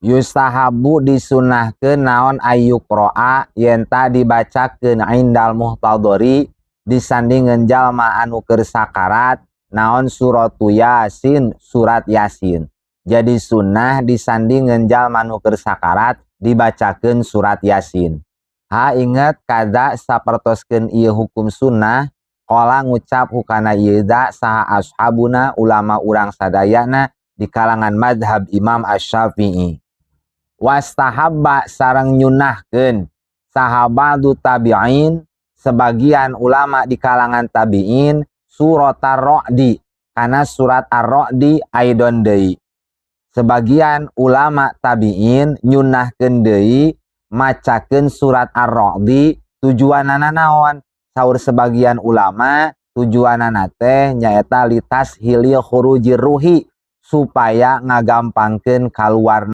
Yustahabu disunahkeun naon ayyuqra'a yenta dibacakeun indal muhtadori disandingan jalma anu keur sakarat naon suratu Yasin, surat Yasin. Jadi sunnah disandingan jalma anu keur sakarat dibacakeun surat Yasin. Ha inget kada sapertoskeun ieu hukum sunnah qala ngucap hukana ieu da saha ashabuna ulama urang sadayana di kalangan madhab Imam Asy-Syafi'i. Wastahabba sareng nyunahkeun saha ba'du tabi'in sebagian ulama di kalangan tabi'in surat Ar-Ra'di kana surat Ar-Ra'di aidon deui. Sebagian ulama tabi'in nyunahkeun deui macakeun surat Ar-Ra'di tujuanana naon? Saur sebagian ulama tujuanana teh nyaeta litas hilil khurujir ruhi supaya ngagampangkeun kaluarna.